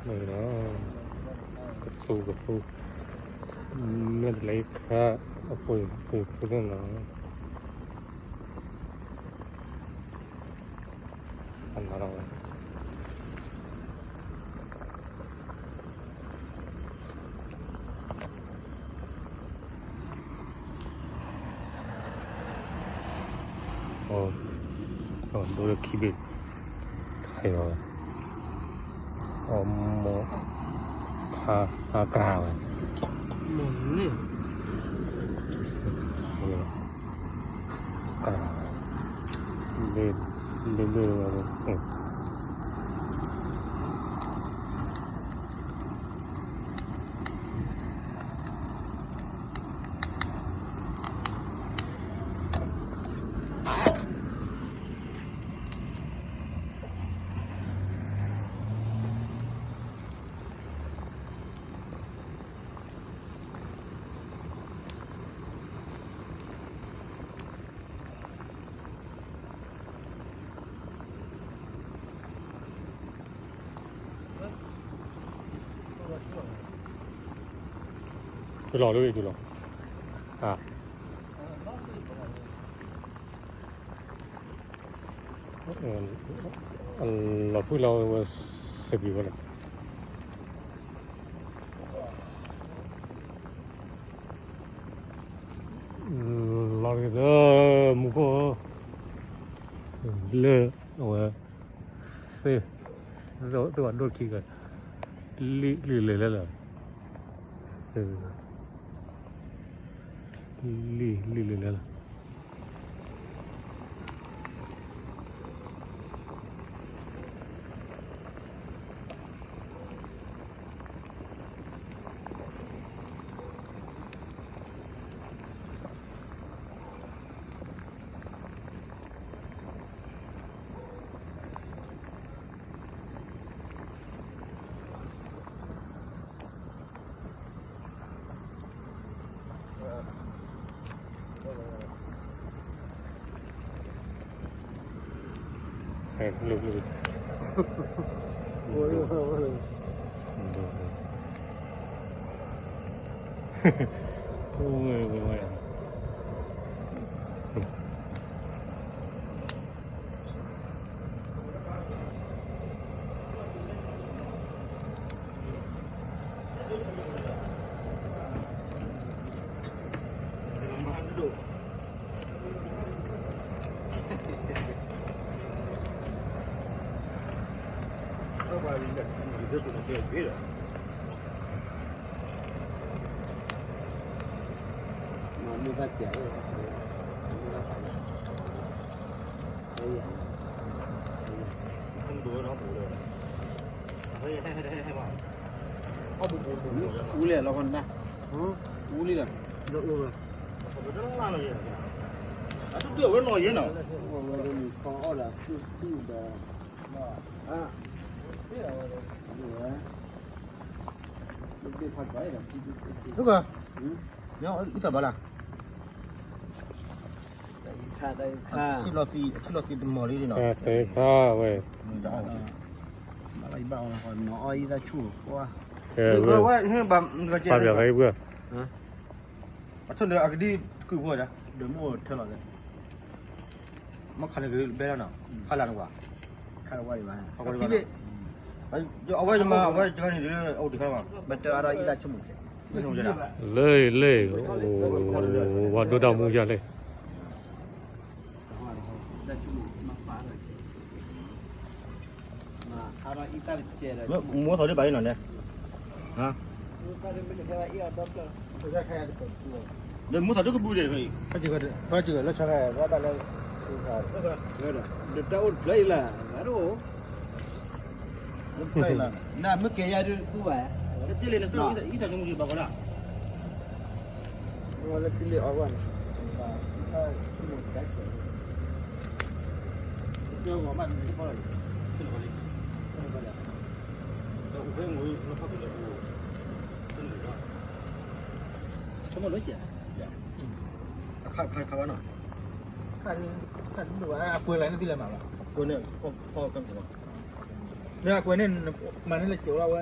မ့ၢ်ဒီး ကသူကသူ မ့ၢ်တလဲၤခါ အပှ့ၤပှ့ၤဖုသ့ၣ်နီၤ အနီၤဝဲ အ ဒိၣ်ခံဘ့ၣ် တခါအံၤလီၤ အမိၢ် ဖါ ဖါကရၢ်ဝဲ မိၢ်န့ၣ် ကရၢ် ဘ့ၣ် ဘ့ၣ်ဘ့ၣ်ဝဲ ကလီၤလၢကလီၤ အ လီၤဖုၣ်လီၤဝဲစပံးဝဲလီၤ လီၤက့ၤသၢမူခိၣ်ဧၢ လၢအဝဲ သ့ၣ် သ့ၣ်ဝဲဒိၣ်ခံက လံၣ်လံၣ်လဲၤလဲၤလီၤ လံၣ်လံၣ်လဲၤလဲၤလီၤ အူလဲၣ်လီၤခီနၤ, အူလံလီၤ, အဝဲဒၣ်လၢနီၤယဲနီၤ, အဝဲဒၣ်လၢနခီအီၣ်ဒီးသူၣ်သူၣ်ဒီး, အဝဲ, အံသးဘၣ်လၢ အဆံးလီၤသံတမီၢ်လံနီၤ, တခါဝဲ, ဘၣ်လၢယဘၣ်အီၤနီၤအံသးဆူၣ်, ပှၤ, ပှၤ, အထၢၣ်လၢအကဒံကုၢ်ဖိဒီး, ဒီးမိၢ်ထၢၣ်လီၤသဲ, မ့ၢ်ခါန့ၣ်ကဘဲလီၤနီၤ, ခါလၢနကွၢ်, ခါလၢဝဲဒံးဘၣ်, အဝဲယမၤအဝဲယဂၤန့ၣ်ဒ်လၢအအိၣ်တခါဘၣ်, ဘဲတၢ်အါထီၣ်အံသးဆိကမိၣ်, လၢလၢ, ဝဲဒိၣ်တၢ်မူယၤလဲၣ် မိၢ်ထီၣ်ဒ်ဘၣ်အံၤနီၤလဲၣ်, ဒီးမိၢ်ထီၣ်ဒ်ကဘူၣ်ဒံး, လၢ, ဒီးတၢ်အိၣ်တဖျၢၣ်အံၤလၢ, နမ့ၢ်ကဲယၤဒ်ကူဘၣ်, တ့လံနစံးအံသးဆိကမိၣ်ဘၣ်ဃီဒၣ် လၢကလံၤအီၤဘၣ်န့ၣ်, ကၠီဂီၤမးန့ၣ်ဖီလီၤ, ဆိကမိၣ်လၢ, ဆိကမိၣ်လၢ, အခါခါခါဘၣ်နီၤ, အပှဲၤလၢန့ၣ်သ့လၢမးဘၣ်, ပှဲၤန့ၣ်ဖီကၢၢ်ကၢၢ်ဘၣ် လၢအကွဲးန့ၣ် မၤန့ၢ်လၢကၠိလီၤဝဲ,